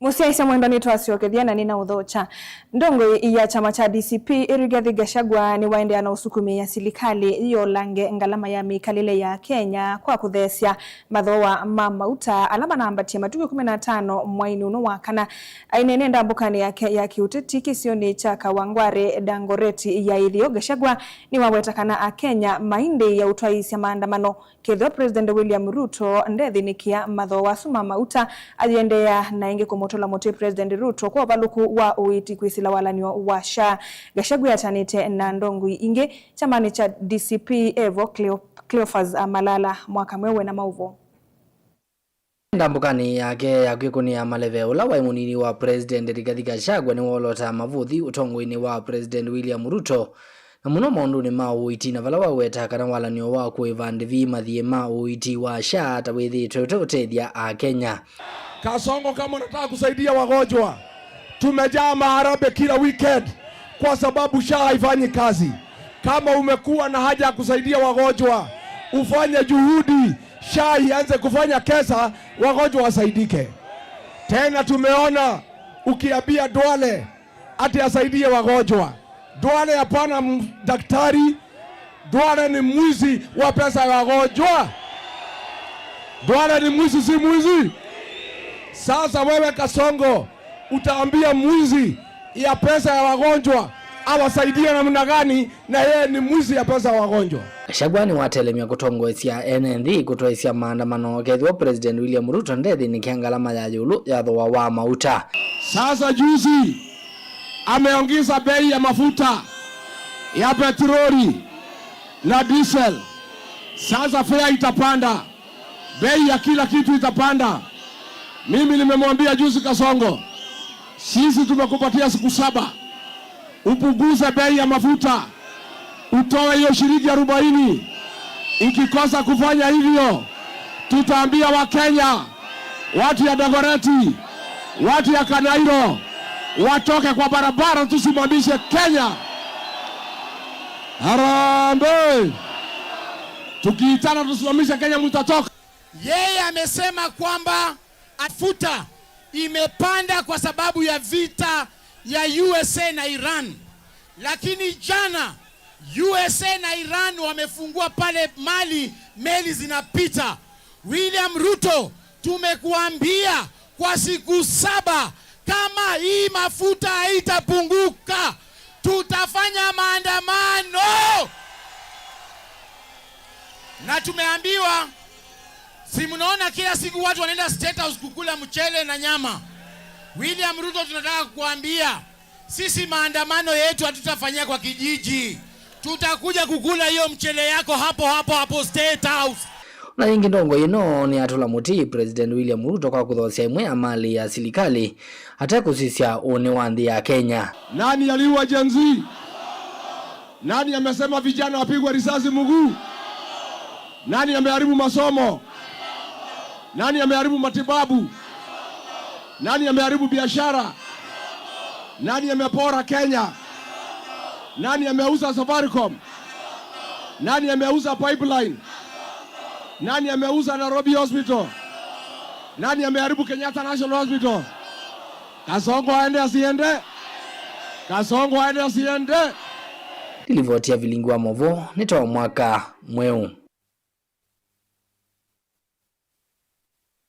Mũsyaĩĩsya mwendwa, nĩtwasyokethya na nĩnaũthokya. Ndongoi ya kyama kya D C P, Rigathi Gachagua, nĩwaendeea na ũsukumĩĩa silikalĩ yĩolange ngalama ya mĩkalĩle ya Kenya kwa kũtheesya mathooa ma mauta ala manambatie matukũ ĩkũmi na atano mwainĩ ũno wa kana. Aineena ndambũkanĩ yake ya kĩũteti kĩsionĩ kya Kawangware, Dagoretti ya ĩtheo, Gachagua nĩwaweta kana Akenya maindĩĩa ũtwaĩĩsya maandamano kethĩwa President William Ruto ndethĩnĩkĩa mathooa asu ma mauta. Ayĩendeea na ĩngĩ kũmũtũla mũtĩ President Ruto kwa ũvalũku wa ũiiti kwĩsĩla walan'yo wa SHA. Gachagua atanĩte na ndongoi ingĩ kyamanĩ kya D C P evo Cleo-, Cleophas Malala. Mwaka mweũ na maũvoo. Ndambũkanĩ yake ya kwĩkũnĩa maleve, ũla waĩ mũnini wa President Rigathi Gachagua nĩwoolotaa mavũthi ũtongoinĩ wa President William Ruto, na mũno maũndũnĩ ma ũiiti, na vala waweta kana walan'yo wa kũĩva ndĩvi mathiĩ ma ũiiti wa SHA ta wĩthĩĩtwe ũteũtethya Akenya. Kasongo, kama unataka kusaidia wagonjwa, tumejaa maharambee kila weekend kwa sababu SHA haifanyi kazi. Kama umekuwa na haja ya kusaidia wagonjwa, ufanye juhudi SHA ianze kufanya kazi, wagonjwa wasaidike. Tena tumeona ukiambia Duale ati asaidie wagonjwa. Duale hapana m-, daktari. Duale ni mwizi wa pesa ya wagonjwa. Duale ni mwizi, si mwizi? Sasa wewe Kasongo, utaambia mwizi ya pesa ya wagonjwa awasaidie namna gani, na yeye ni mwizi ya pesa ya wagonjwa? Gachagua nĩwatelemya kũtongoesya ene nthĩ kũtwaĩsya maandamano kethĩwa President William Ruto ndethĩnĩkĩa ngalama ya ĩũlũ ya thooa wa mauta. Sasa juzi ameongeza bei ya mafuta ya petroli na diesel. Sasa fare itapanda. Bei ya kila kitu itapanda. Mimi nimemwambia juzi Kasongo, sisi tumekupatia siku saba upunguze bei ya mafuta, utoe hiyo shilingi arobaini. Ukikosa kufanya hivyo, tutaambia Wakenya, watu ya Dagoretti, watu ya Kanairo, watoke kwa barabara, tusimamishe Kenya. Harambee! Tukiitana tusimamishe Kenya, mtatoka. Yeye amesema kwamba mafuta imepanda kwa sababu ya vita ya U S A na Iran. Lakini jana, U S A na Iran wamefungua pale mali meli zinapita. William Ruto, tumekuambia kwa siku saba, kama hii mafuta haitapunguka, tutafanya maandamano. Na tumeambiwa, si mnaona kila siku watu wanaenda State House kukula mchele na nyama? William Ruto, tunataka kukuambia, sisi maandamano yetu hatutafanyia kwa kijiji. Tutakuja kukula hiyo mchele yako hapo hapo hapo State House. Na yĩngĩ ndongoi ĩno nĩyatũla mũtĩ President William Ruto kwa kũthoosya ĩmwe ya mali ya silikalĩ atekũsisya ũnĩ wa nthĩ ya Kenya. Nani aliua Gen Z? Nani amesema vijana wapigwe risasi mguu? Nani ameharibu masomo? Nani ameharibu matibabu? Nani ameharibu biashara? Nani amepora Kenya? Nani ameuza Safaricom? Nani ameuza pipeline? Nani ameuza Nairobi Hospital? Nani ameharibu Kenyatta National Hospital? Kasongo aende asiende? Kasongo aende asiende? Nĩ livoti ya Vilingi wa Mauvoo, nĩ ta o mwaka mweũ.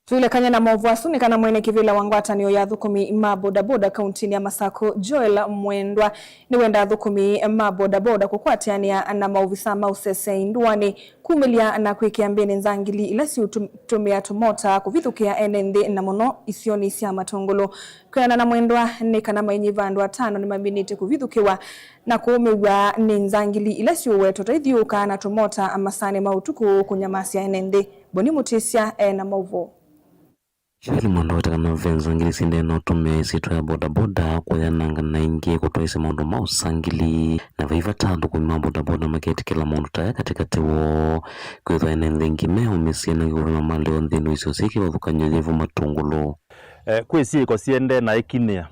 Tũilekany'a na maũvoo asu nĩ kana mwene kĩvĩla wa ngwatanĩo ya athũkũmi ma bodaboda kauntinĩ ya Masakũ, Joel Mwendwa, nĩwenda athũkũmi ma bodaboda kũkwatĩanĩa na maovisa ma ũseseĩ ndũanĩ kumĩlya na kwĩkĩa mbĩnĩ nzangili ila siũtũmĩa tũmota kũvithũkĩa ene nthĩ, na mũno isionĩ sya Matũngũlũ. Kwĩanana na Mwendwa, nĩ kana mainyiva andũ atano nĩmaminĩte kũvithũkĩwa na kũũmĩw'a nĩ nzangili ila siũwetwa ta ithiũũkaa na tũmota masaanĩ ma ũtukũ kũnyamasya ene nthĩ. Boni Mũtĩsya e na maũvoo. Joel Mwendwa aweta kana ve nzangili syendee na ũtũmĩa ĩsyĩtwa ya bodaboda kũyananga na ingĩ kũtwaĩsya maũndũ ma ũsangili, na vai vata athũkũmi ma bodaboda maketĩkĩla maũndũ ta aya katĩkatĩ woo, kwĩthwa ene nthĩ aingĩ meũmĩsye na kĩkũlana maleo nthĩnĩ wa isio syĩ kĩvathũkany'o yĩvo Matũngũlũ. Eh, kwĩ syĩko siendee na ĩkinĩa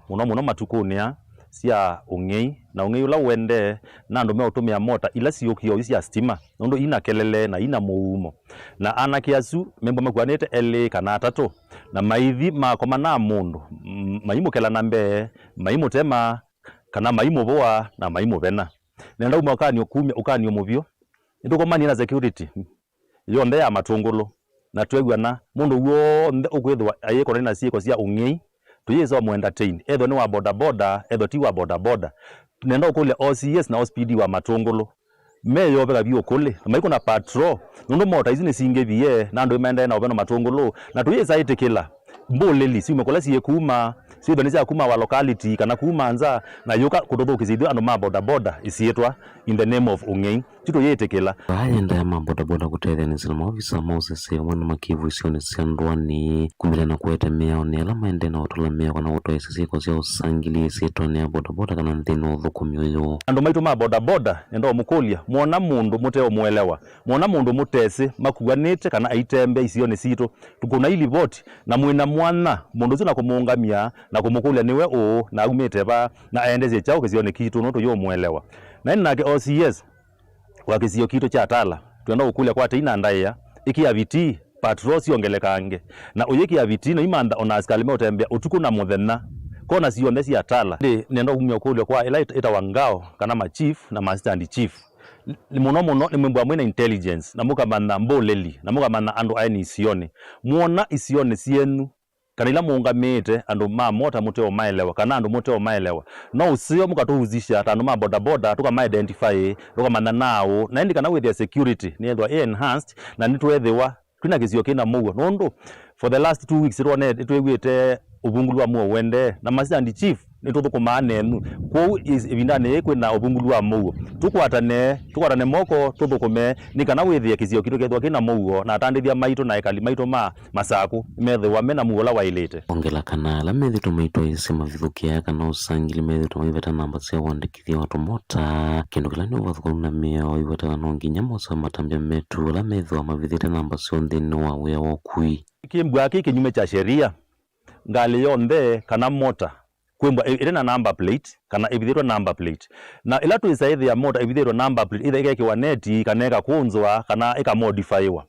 mũno mũno matukũnĩ aa sya ũng'ei, na ũng'ei ũla ũendee na andũ meũtũmĩa mota ila siũkĩe oyu sya sitima, nũndũ ina kelele na ina mũumo. Na anake asu membwa makuanĩte elĩ kana atatũ, na maithi makoma na mũndũ, mm, maimũkela na mbee, maimũtema, kana maimũvũa na maimũvena. Nenda uma ũkanyo kumya, ũkanyo mũvyũ. Nĩtũkomanie na security yonthe ya Matũngũlũ, na twew'ana mũndũ w'onthe ũkwĩthĩwa ayĩkona na syĩko sya ũng'ei, tũyĩsa ũmũ entertain, ethĩwa nĩ wa bodaboda, ethĩwa ti wa bodaboda. Nenda ũkũlya O C S na O C P D wa Matũngũlũ meyoveka vyũ kũlĩ, na maikũna patrol, nũndũ mota isu nĩsingĩvie, na andũ maendee na ũveno Matũngũlũ, na tũyĩsa ĩtĩkĩla mbũlĩli syume kũla syĩkuma, syĩthwa nĩ sya kuma wa locality kana kuma nza, na yũka kũtũthũkĩsya ithyĩ andũ ma bodaboda ĩsyĩtwa in the name of ũng'ei. Tũyĩtĩkĩla. Vaa yĩendee ma bodaboda kũtetheanĩsya na maovisa ma ũseseĩ amwe na makĩvu isionĩ sya ndũanĩ, kumĩlya na kũete mĩao nĩ ala maendee na ũtũla mĩao kana kũtwaĩsya syĩko sya ũsangili ĩsyĩtwanĩ ya bodaboda kana nthĩnĩ wa ũthũkũmi ũyũ. Andũ maitũ ma bodaboda, nenda ũmũkũlya, mwona mũndũ mũteũmũelewa, mwona mũndũ mũtesĩ makuanĩte kana aitembea isionĩ sitũ, tũkũnai livoti, na mwĩ na mwanya mũndũ ũsu na kũmũũngamya na kũmũkũlya nĩwe ũũ na aumĩte va na aendesye kyaũ kĩsionĩ kitũ, nũndũ tũyũmũelewa. Na ĩndĩ nake O C S wa kĩsio kitũ kya Tala, twenda kũkũlya kwa tei na ndaĩa, ĩkĩa vitii, patrol syongelekange, na ũyĩkĩa vitii na imantha ona asikalĩ meũtembea ũtukũ na mũthenya kona syonthe sya Tala. Ĩndĩ nenda kumya ũkũlyo kwa ĩla ĩt-, ĩtawa ngao kana ma chief na ma assistant chief. Nĩ mũno mũno nĩmwĩmbwa mwĩna intelligence na mũkamantha mbũlĩli na mũkamantha andũ aeni isionĩ. Mwona isionĩ syenyu kana ila mũũngamĩĩte andũ ma mota mũteũmaelewa kana andũ mũteũmaelewa, no ũseo mũkatũhusisha ta andũ ma bodaboda, tũkama identify, tũkamanya naaũ, na ĩndĩ kana wĩthĩa security nĩyethĩwa ĩ enhanced na nĩtwethĩwa twĩna kĩsio kĩna mũuo, nũndũ for the last two weeks nĩtwone-, nĩtwĩw'ĩte ũvungulu wa mũuo ũendee, na ma assistant chief nĩtũthũkũmaa nenyu. Kwoou ĩs-, ĩvindanĩ yĩĩ kwĩna ũvungulu wa mũuo, tũkwatane, tũkwatane moko, tũthũkũme nĩ kana wĩthĩe kĩsio kitũ kethĩwa kĩna mũuo, na atandĩthya maitũ na ekali maitũ ma Masakũ methĩwa mena mũuo ũla waĩlĩte. Ongela kana ala methĩtwe maitwaĩĩsya mavithũkĩaa kana ũsangili methĩtwe maiveta namba sya ũandĩkĩthya wa tũmota, kĩndũ kĩla nĩ ũvathũkanu na mĩao ĩwetawa no nginya mose matambya metu ala methĩwa mavithĩte namba syoo nthĩnĩ wa wĩa wa ũkui. Kĩmbua kĩ kĩnyume kya sheria, ngalĩ yonthe kana mota kwĩmbwa ĩ-, ĩte na number plate kana ĩvithĩtwe number plate. Na ĩla twĩsa ĩthĩa mota ĩvithĩtwe number plate, either ĩkekĩwa neti kana ĩkakũnzwa kana ĩkamodifaiwa.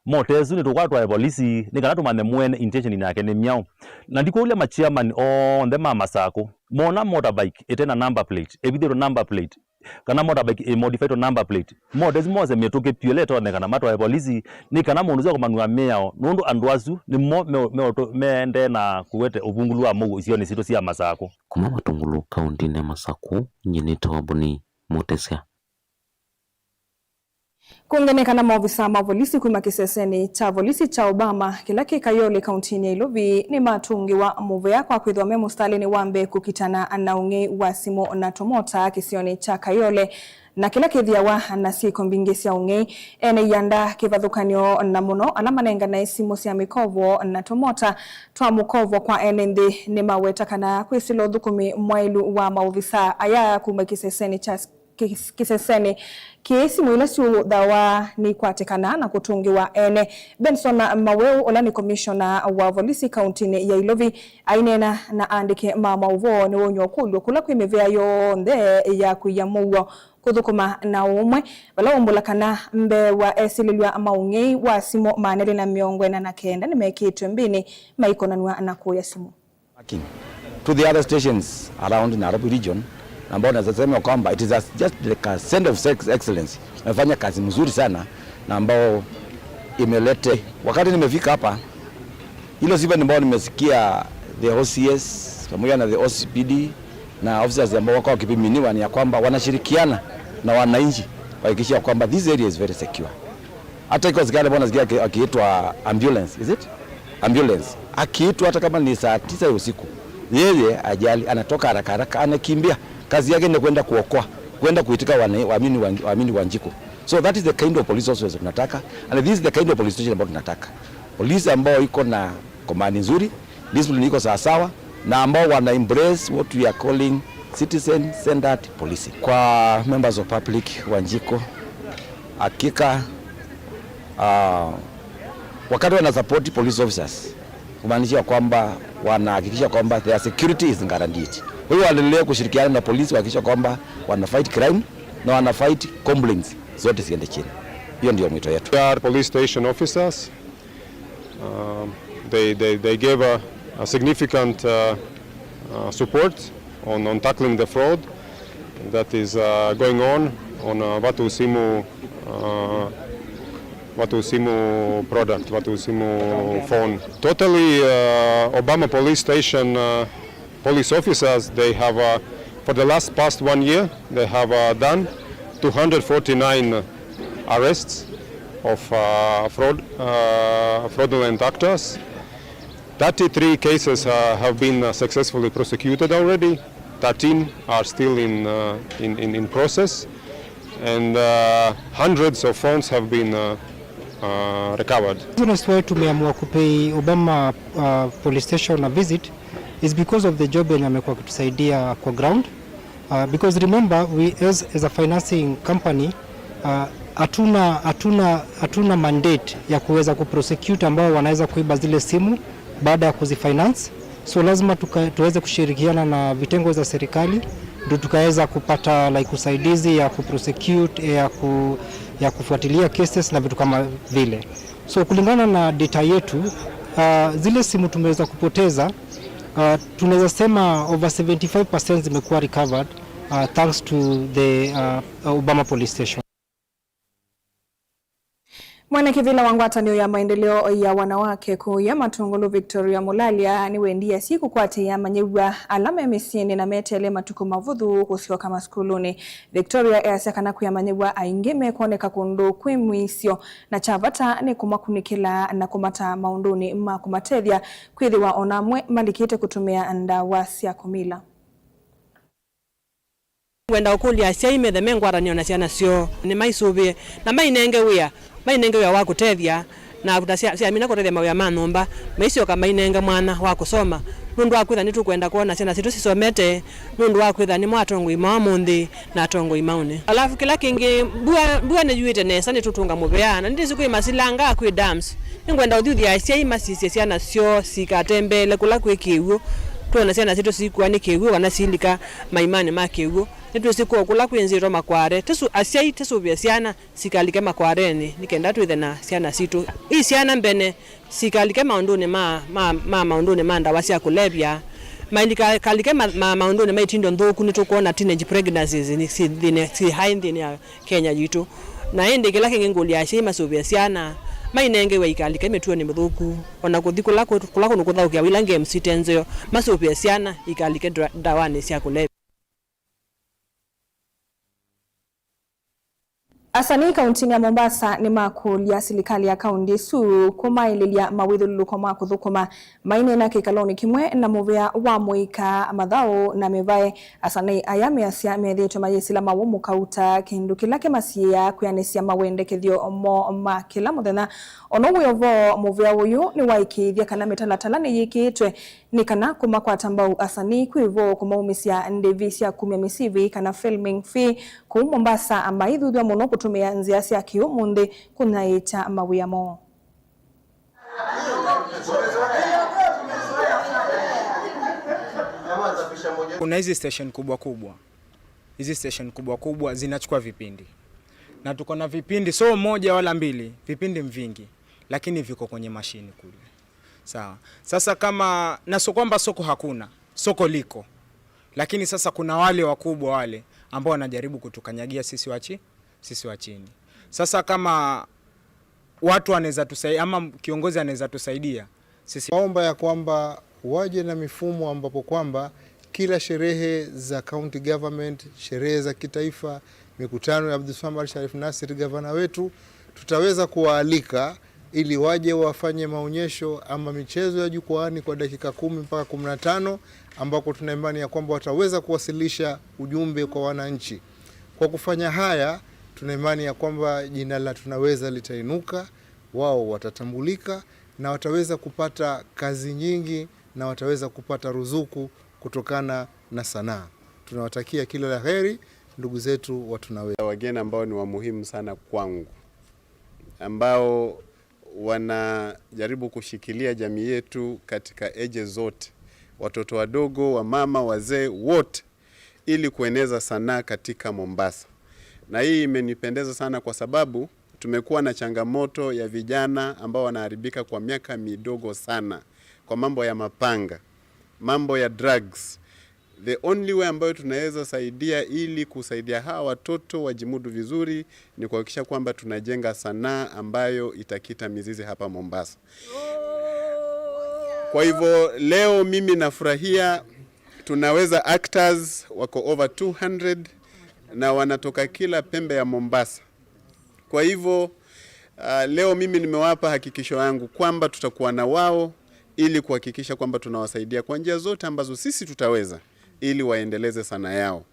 Mota ĩsu nĩtũkwatwae volisi nĩ kana tũmanye mwene intention yake nĩ myaũ. Na ndikũlya ma chairman onthe ma Masakũ, mona motorbike ĩte na number plate, ĩvithĩtwe number plate, kana motorbike ĩ modified number plate, mota ĩsu mose mĩtũkĩ pyũ ĩla ĩtonyekana matwae volisi nĩ kana mũndũ ũsu akomanw'a mĩao, nũndũ andũ asu nĩmo me-, meũtũ-, meendee na kũete ũvungulu wa mũuo isionĩ sitũ sya Masakũ. Kuma Matũngũlũ, kaũntĩnĩ ya Masakũ, nyie nĩtawa Boni Mũtĩsya. Kũngene kana maovisa ma volisi kuma kĩsesenĩ kya volisi kya Obama, kĩla kĩ Kayole, kaũntĩnĩ ya Ilovi, nĩmatũngĩwa mũvea kwa kwĩthĩwa me mũsitalĩnĩ wa mbee kũkitana na ũng'ei wa simũ na tũmota kĩsionĩ kya Kayole, na kĩla kĩthĩawa na syĩko mbingĩ sya ũng'ei. Ene ianda kĩvathũkany'o, na mũno ala manenganae simũ sya mĩkovo na tũmota twa mũkovo kwa ene nthĩ, nĩmaweta kana kwĩsĩla ũthũkũmi mwaĩlu wa maovisa aya kuma kĩsesenĩ kya kĩ-, kĩsesenĩ kĩĩ, simũ ila syũthawa nĩikwatĩkana na kũtũngĩwa ene. Benson Maweu, ũla nĩ komishona wa volisi kaũntĩnĩ ya Ilovi, aineena na aandĩki ma maũvoo nĩwoony'a ũkũlyo kũla kwĩ mĩvea yonthe ya kũia mũuo kũthũkũma na ũmwe, vala waumbũla kana mbee wa esilĩlw'a ma ũng'ei wa simũ maana elĩ na mĩongo ĩna na kenda nĩmekĩtwe mbĩnĩ maikonanw'a na kũya simũ. Working to the other stations around Nairobi region, na ambao naweza sema kwamba it is a, just like a center of sex excellence. Wamefanya kazi mzuri sana na ambao imelete. Wakati nimefika hapa, hilo sifa ambao nimesikia the O C S pamoja na the O C P D na officers ambao wako wakipiminiwa ni ya kwamba wanashirikiana na wananchi kuhakikisha kwamba this area is very secure. Hata iko askari ambao nasikia aki-, akiitwa ambulance, is it? Ambulance. Akiitwa hata kama ni saa tisa ya usiku, yeye ajali, anatoka haraka haraka, anakimbia. Kazi yake ni kwenda kuokoa, kwenda kuitika wana-, waamini wa, waamini wa Wanjikũ. So that is the kind of police officers tunataka, and this is the kind of police station ambayo tunataka. Polisi ambao iko na command nzuri, discipline iko sawasawa, na ambao wana embrace what we are calling citizen centered policing. Kwa members of public wa Wanjikũ, hakika, ah, wakati wana support police officers, kumaanisha kwamba wanahakikisha kwamba their security is guaranteed. Kwa hiyo waendelee kushirikiana na polisi kuhakikisha kwamba wana fight crime na wana fight complaints zote ziende chini. Hiyo ndio mwito yetu. We are police station officers. Um, they, they, they gave a, a significant, uh, uh, support on, on tackling the fraud that is, uh, going on, on, uh, Vatu Simu, uh, Vatu Simu product, Vatu Simu phone. Totally, uh, Obama Police Station, uh, police officers, they have, uh, for the last past one year, they have, uh, done two hundred forty-nine arrests of, uh, fraud, uh, fraudulent actors. Thirty-three cases, uh, have been, uh, successfully prosecuted already. Thirteen are still in, uh, in, in, in process, and, uh, hundreds of phones have been, uh, uh, recovered. The reason why tumeamua kupay Obama, uh, Police Station a visit is because of the job yenye amekuwa akitusaidia kwa ground. Uh, because remember, we as, as a financing company, uh, hatuna, hatuna, hatuna mandate ya kuweza kuprosecute ambao wanaweza kuiba zile simu baada ya kuzifinance. So lazima tuka-, tuweze kushirikiana na vitengo za serikali ndio tukaweza kupata, like, usaidizi ya kuprosecute, ya ku-, ya kufuatilia cases na vitu kama vile. So kulingana na data yetu, uh, zile simu tumeweza kupoteza, uh, tunaweza sema over seventy-five percent zimekuwa recovered, uh, thanks to the, uh, Obama Police Station. Mwene kĩvĩla wa ngwatanĩo ya maendeleo ya wanawake kũya Matũngũlũ, Victoria Mũlalya, nĩwendie asyai kũkwatĩĩa amanyĩw'a ala me mĩsyĩnĩ na meteele matukũ mavũthũ kũsyoka masukulunĩ. Victoria easya kana kwĩ amanyĩw'a aingĩ mekwoneka kũndũ kwĩ mũisyo, na kya vata nĩ kũmakunĩkĩla na kũmataa maũndũnĩ ma kũmatethya kwĩthĩwa o na amwe malikĩte kũtũmĩa ndawa sya kũmila. Ngwenda ũkũlya asyai methe me ngwatanĩo na syana syoo, nĩmaisũvĩe na mainenge wĩa, mainenge wĩa wa kũtethya, na ta sya-, syamina kũtethya mawĩa ma nyũmba, maisyoka mainenge mwanya wa kũsoma, nũndũ wa kwĩtha nĩtũkwenda kwona syana sitũ sisomete, nũndũ wa kwĩtha nĩmo atongoi ma ũmũnthĩ na atongoi maũnĩ. Alafu kĩla kĩngĩ, mbua, mbua nĩyuĩte nesa, nĩtũtũnga mũvea, na nĩndĩsĩ kwĩ masilanga, kwĩ dams. Nĩngwenda ũthuthya asyai masisye syana syoo sikatembeele kũla kwĩ kĩw'ũ, twone syana sitũ siikua nĩ kĩw'ũ kana silika maimanĩ ma kĩw'ũ. Nĩtwĩsĩ kwoo kũla kwĩ nzĩto makwate. Tũsu-, asyai tũsũvĩe syana sikalike makwatenĩ nĩ kenda twĩthe na syana sitũ. Ii syana mbene sikalike maũndũnĩ ma, ma, ma maũndũnĩ ma ndawa sya kũlevya, mailikalike ma, ma, maũndũnĩ ma itindo nthũku. Nĩtũkwona teenage pregnancies nĩ syĩ thĩnĩ, syĩ high nthĩnĩ ya Kenya yitũ. Na ĩndĩ kĩla kĩngĩ ngũlya asyai masũvĩe syana, mainengewe ikalike mĩtuonĩ mĩthũku, o na kũthi kũla kũ-, kũla kũndũ kũthaũkĩawa ila games ite nzeo, masũvĩe syana ikalike ndra-, ndawanĩ sya kũlevya. Asanii kauntinĩ ya Mombasa nĩmakũlya silikalĩ ya kaunti ĩsu kũmaĩlĩlya mawĩthyũlũlũko ma kũthũkũma maineena kĩkalonĩ kĩmwe na mũvĩa wa mũika, mathaũ na mĩvae. Asanii aya measya methĩĩtwe mayĩsĩla mawũmũ kauta, kĩndũ kĩla kĩmasiĩĩaa kwĩanĩsya mawendekethyo moo ma kĩla mũthenya. O na wĩ o vo, mũvĩa ũyũ nĩwaĩkĩĩthya kana mĩtalatala nĩyĩkĩĩtwe nĩ kana kũmakwata mbau asanii, kwĩ vo kũmaumĩsya ndĩvi sya kumya mĩsivi kana filming fee. Kũu Mombasa, maithuthw'a mũno kũtũmĩa nzĩa sya kĩ-ũmũnthĩ kũnyaĩĩkya mawĩa moo. Kuna hizi station kubwa kubwa. Hizi station kubwa kubwa zinachukua vipindi. Na tuko na vipindi, so moja wala mbili, vipindi mvingi, lakini viko kwenye mashini kule. Sawa. Sasa kama, na sio kwamba soko hakuna, soko liko. Lakini sasa kuna wale wakubwa wale ambao wanajaribu kutukanyagia sisi wa chi-, sisi wa chini. Sasa kama watu wanaweza tusai-, ama kiongozi anaweza tusaidia, sisi Waomba ya kwamba waje na mifumo ambapo kwamba kila sherehe za county government, sherehe za kitaifa, mikutano ya Abdulswamad Sharif Nassir, gavana wetu, tutaweza kuwaalika ili waje wafanye maonyesho ama michezo ya jukwaani kwa dakika kumi mpaka kumi na tano, ambako tuna imani ya kwamba wataweza kuwasilisha ujumbe kwa wananchi. Kwa kufanya haya, tuna imani ya kwamba jina la Tunaweza litainuka, wao watatambulika na wataweza kupata kazi nyingi na wataweza kupata ruzuku kutokana na sanaa. Tunawatakia kila la heri, ndugu zetu wa Tunaweza. Wageni ambao ni wa muhimu sana kwangu, ambao wanajaribu kushikilia jamii yetu katika ages zote, watoto wadogo, wamama, wazee, wote, ili kueneza sanaa katika Mombasa. Na hii imenipendeza sana kwa sababu tumekuwa na changamoto ya vijana ambao wanaharibika kwa miaka midogo sana kwa mambo ya mapanga, mambo ya drugs. The only way ambayo tunaweza saidia ili kusaidia hawa watoto wajimudu vizuri ni kuhakikisha kwamba tunajenga sanaa ambayo itakita mizizi hapa Mombasa. Kwa hivyo leo mimi nafurahia, Tunaweza actors wako over two hundred na wanatoka kila pembe ya Mombasa. Kwa hivyo, ah, leo mimi nimewapa hakikisho yangu kwamba tutakuwa na wao ili kuhakikisha kwamba tunawasaidia kwa njia zote ambazo sisi tutaweza ili waendeleze sanaa yao.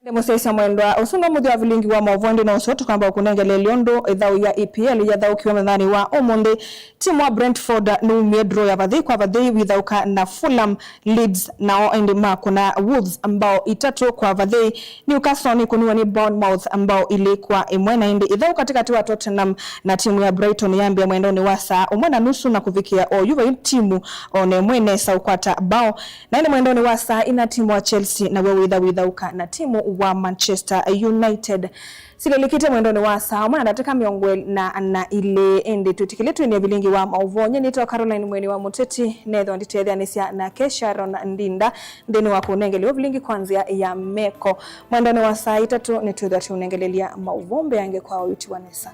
Nĩ mũsyaĩĩsya mwendwa, ũsu no mũthya wa vilingi wa maũvoo ĩndĩ no ũsu tũkamba kũnengeleelya ũndũ ĩthaũ ya E P L yathaũkiwe mũthenyanĩ wa ũmũnthĩ. Timu wa Brentford nũumie draw ya vathei kwa vathei wĩthaũka na Fulham. Leeds nao ĩndĩ makũna Wolves mbao itatũ kwa vathei. Newcastle nĩkũniwe nĩ Bournemouth mbao ilĩ kwa ĩmwe, na ĩndĩ ĩthaũ katĩkatĩ wa Tottenham na timu ya Brighton yambĩa mwendonĩ wa saa ũmwe na nusu na kũvikĩa oyu vai timu o na ĩmwe nesa ũkwata mbao. Na ĩndĩ mwendonĩ wa saa ina timu wa Chelsea naw'o wĩtha wĩthaũka na timu wa Manchester United. Silalikĩte mwendonĩ wa saa ũmwe na ndatĩka mĩongo ĩlĩ na, na ilĩ, ĩndĩ twĩtĩkĩlye twĩnĩe vilingi wa maũvoo. Nyie nĩtawa Caroline Mweni wa Mũteti, nethwa nditetheanĩsya nake Sharon Ndinda nthĩnĩ wa kũnengelea ũvilingi kwa nzĩa ya meko. Mwendonĩ wa saa itatũ nĩtwĩthwa tũnengelelya maũvoo mbeange kwa ũyuti wa nesa.